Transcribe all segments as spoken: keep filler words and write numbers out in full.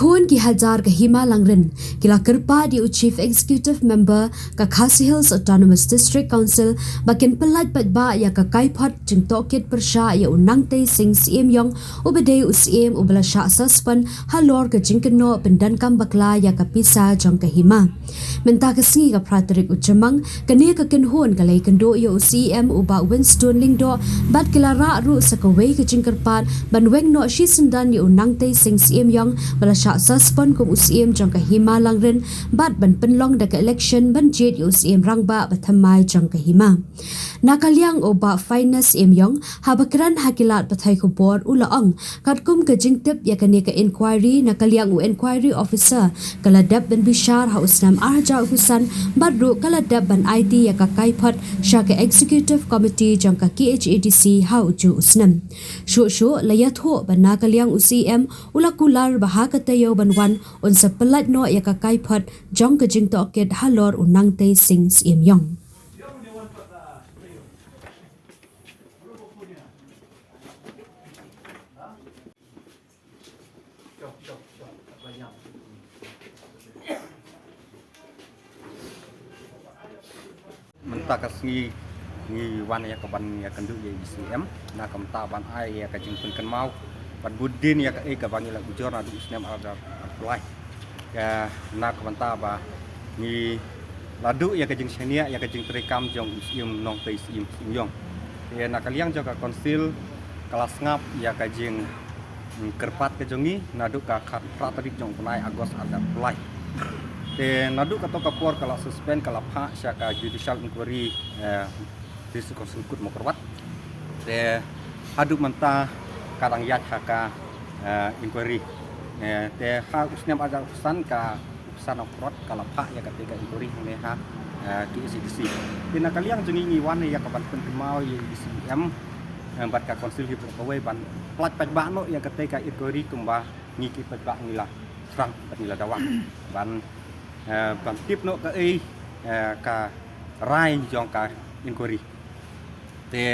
Khun ki hajar ka Hima Langrin ki la kyrpad ïa u Chief Executive Member ka Khasi Hills Autonomous District Council ba kin pyllait paidbah ïa ka kaiphod jingtohkit pyrshah ïa u Nangtei Singh Syiemliong uba dei u Syiem uba la shah suspend halor ka jingkynnoh pyndonkam bakla ïa ka pisa jong ka hima. Mynta ka sngi ka phra tarik u Jymmang, kane ka kynhun ka la ïakynduh ïa u Syiem u Bah Winston Lyngdoh bad ki la rah ruh sa kawei ka jingkyrpad ban weng noh shisyndon ïa u Nangtei Singh Syiemliong ba la shah suspend kum u Syiem jong ka Hima Langrin bad ban pynlong da ka election ban jied ïa u Syiem Rangbah ba thymmai jong ka hima. Na ka liang u Bah Finus Syiemliong, haba kren ha ki lad pathai khubor u la ong, katkum ka jingtip ïa kane ka inquiry, na ka liang u inquiry officer ka la dep ban bishar ha u snem ar hajar arphew san bad ruh ka la dep ban aiti ïa ka kaiphod sha ka executive committee jong ka K H A D C ha uju u snem. Shuh shuh la ïathuh ba na ka liang u Syiem u la kular ba ha ka taïew ban wan un sa pyllait noh ïa ka kaiphod jong ka jingtohkit halor u Nangtei Singh Syiemliong. Mynta ka sngi ngi wan ïa ka ban ïakynduh ïa u Syiem na ka bynta ban ai ïa ka jingpynkynmaw bad bud dien ïa kaei kaba ngi la ujor naduh u snem ar hajar arphew lai. Ka na ka bynta ba ngi la duh ïa ka jingshaniah ïa ka jingtrei kam jong u Syiem Nongtei Syiem Syiemliong. Te na ka liang jong ka council ka la sngap ïa ka jing, mm, kyrpad ka jong ngi naduh ka khatphra tarik jong u bnai August ar hajar arphew lai. Te naduh kato ka por ka la suspend, ka la phah sha ka judicial inquiry, eh, District Council Court Mawkyrwat. Te haduh mynta ka dang ïaid ha ka, eh, inquiry. Eh, te ha u snem ar hajar arphew san ka u Syiem Mawkyrwat ka la phah ïa katei ka inquiry hangne ha, eh, K H A D C. Te na ka liang jong ngi ngi wan ïa ka ban pynkynmaw ïa u Syiem, eh, bad ka council hi baroh kawei ban pyllait paidbah noh ïa katei ka inquiry kumba ngi ki paidbah ngi la thrang bad ngi la dawa ban, eh, ban tip noh kaei, eh, ka rai jong ka inquiry. Te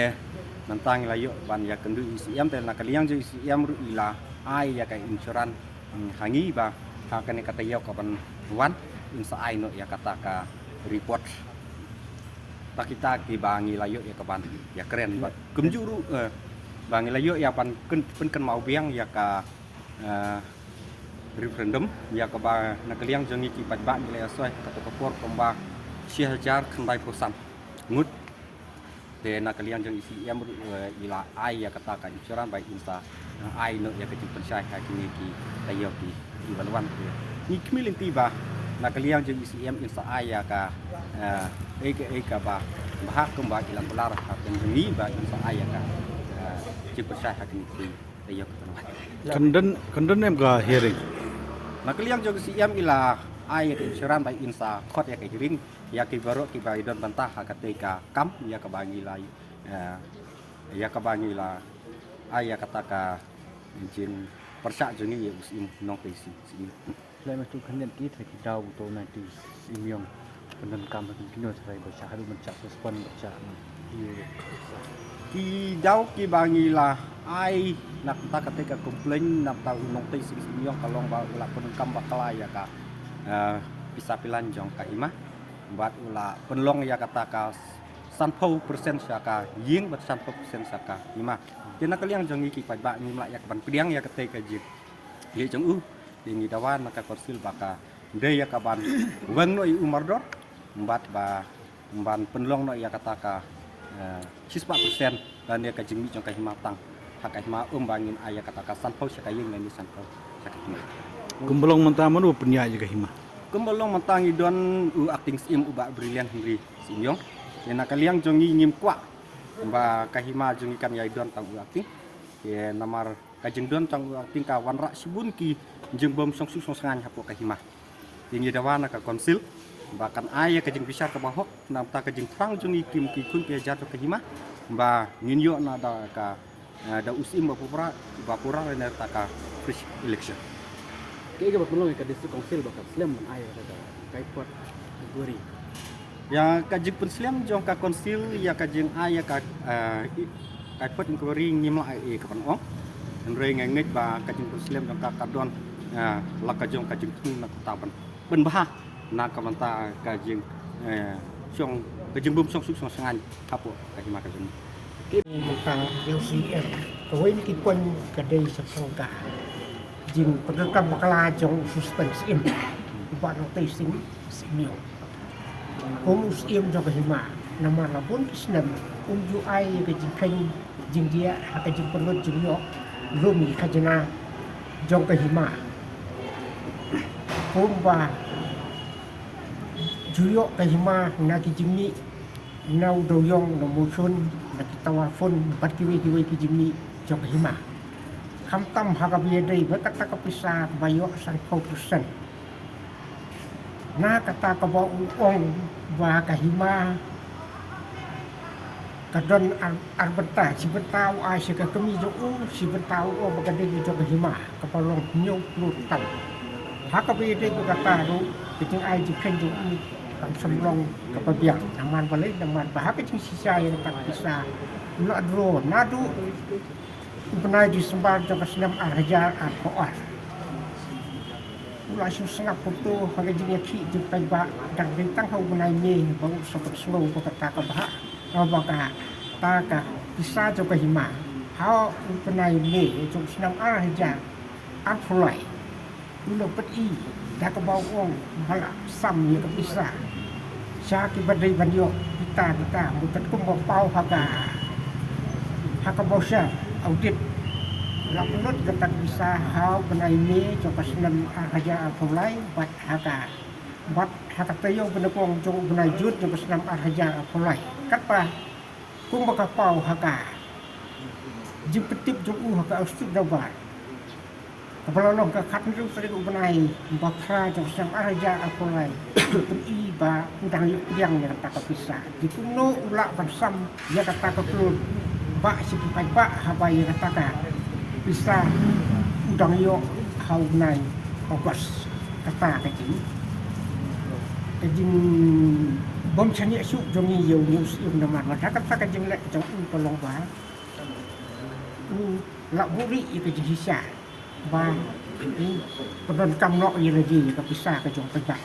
mynta ngi la ïoh ban ïakynduh ïa u Syiem, te na ka liang jong u Syiem ruh i la ai ïa ka insurance, mm, ha ngi ba ha kane ka taïew ka ban wan in sa ai noh ïa kata ka report. Ta kita kiba ngi la ïoh ïa ka ban ïakren bad kumjuh ruh, eh, ba ngi la ïoh ïa ban kyn-, pynkynmaw biang ïa ka, eh, referendum ïa kaba na ka liang jong ngi ki paidbah ngi la ïa soi kato ka por kumba shi hajar khyndai phew san ngut. Te na ka liang jong u Syiem ruh, eh, i la ai ïa kata ka insurance ba in sa, eh, ai noh ïa ka jingpynshai ha kine ki taïew ki, ki ban wan. Te ngi khmih lynti ba na ka liang jong u Syiem in sa ai ïa ka, eh, ei ka, ei kaba bha kumba i la kular ha pdeng jong ngi ba in sa ai ïa ka, eh, jingpynshai ha kine ki taïew ki ban wan. Kan don, kan don em ka hearing? Na ka liang jong u Syiem i la ai ïa ka insurance ba in sa khot ïa ka hearing ïa ki baroh kiba i don bynta ha katei ka kam ïa kaba ngi la, eh, ïa kaba ngi la ai ïa kata ka jingpyrshah jong ngi ïa u Syiem Nongtei Singh Syiemliong. Lei ma tu khyndiat ki trai ki daw u to Nangtei Syiemliong pyndonkam ha kin kino trai ba shah haduh ban shah suspend ba shah. Ki daw kiba ngi la ai na ka bynta katei ka complaint na ka bynta u Nongtei Singh Syiemliong ka long ba u la pyndonkam bakla ïa ka, eh, pisa pilan jong ka hima. Bad u la pynlong ïa kata ka sanphew percent sha ka ïing bad sanphew percent sha ka hima. Te na ka liang jong ngi ki paidbah ngim lah ïa ka ban pdiang ïa katei ka jingïeit jong u. Te ngi dawa na ka council ba ka dei ïa ka ban weng noh ïa u mardor bad ba ban pynlong noh ïa kata ka, eh, shispah percent lane ka jingmih jong ka hima tang ha ka hima, ym ba ngin ai ïa kata ka sanphew sha ka ïing lane sanphew sha ka hima. Kumba long mynta mano ba pynïaid ïa ka hima? Kumba long mynta ngi don u acting Syiem u Bah Brilliant Henry Syiemliong. Te na ka liang jong ngi ngim kwah ba ka hima jong ngi kan ïai don tang u acting. Te namar ka jingdon tang u acting ka wanrah shibun ki jingbym shongsuk shongsngain hapoh ka hima. Te ngi dawa na ka council ba kan ai ïa ka jingbishar kaba hok na ka bynta ka jingthrang jong ngi ki, ki khun ki hajar jong ka hima ba ngin ïoh na da ka, eh, da u Syiem ba pura, ba pura lane da ka fresh election. Kaei kaba pynlong ïa ka district council ba ka slem ban ai ïa ka kaiphod inquiry? Ïa ka jingpynslem jong ka council ïa ka jingai ïa ka, eh, i-, kaiphod inquiry ngim lah ai ïa ka ban ong. Hynrei nga ngeit ba ka jingpynslem jong ka ka don Ah, la ka jong ka jingthung na kata ban ban bha na ka bynta ka jing, eh, shong, ka jingbym shong suk shong shngaiñ hapoh ka hima ka jong. Mynta ïa u C M, kawei na ki point ka dei shaphang ka jingpyndonkam bakla jong u Suspend Syiem, u Bah Nongtei Sing Syiem. Kum u Syiem jong ka hima, namar la bun ki snem um ju ai ïa ka jingkheiñ jingdiah ha ka jingpynlut jingïoh lum ïa ka khajna jong ka hima. Kumba ju ïoh ka hima na ki jingmih na u dewïong, na u mawshun, na ki tower phone bad kiwei kiwei ki jingmih jong ka hima. Khamtam ha kaba ïadei bad kata ka pisa ba ïoh sanphew percent. Na kata kaba u ong ba ka hima ka don ar, ar bynta, shi bynta u ai sha ka kmie jong u, shi bynta u ong ba ka dei ka jong ka hima, kaba long hynñiewphew tam. Ha kaba ïadei bad kata ruh, ka jingai jingkheiñ jong u kam shym long kaba biang. Namar balei? Namar ba ha ka jingshisha ïa kata ka pisa u la draw naduh u bnai December jong ka snem ar hajar arphew ar. U la shu sngap kumto ha ka jingïakhih jingpaidbah, dang dei tang ha u bnai May ba u sa pynsngew ba kata ka bhah, ba kata ka pisa jong ka hima. Ha u bnai May jong u snem ar hajar arphew lai, u la pyni da kaba u ong ba la sam ïa ka pisa sha kiba dei ban ïoh kita kita, mut katkum ba paw ha ka, ha ka voucher audit. La pynlut kata ka pisa ha u bnai May jong ka snem ar hajar arphew lai, bad ha ka, bad ha ka taïew ba nyngkong jong u bnai June jong ka snem ar hajar arphew lai. Katba kumba ka paw ha ka jingpyntip jong u ha ka Auditor Dorbar, kaba la long ka khathynriew tarik u bnai ba phra jong u snem ar hajar arphew lai, u pyni ba u dang ïoh pdiang ïa kata ka pisa. Te kumno u lah ban sam ïa kata ka klur ba sha ki paidbah haba ïa kata ka pisa u dang ïoh ha u bnai August? Kata ka jing, ka jingbym shaniah shuh jong ngi ïa u, ïa u Syiem, namar ba da kata ka jingleh jong u ka long ba u la buhrieh ïa ka jingshisha ba u pyndonkam noh ïa lade ïa ka pisa ka jong paidbah.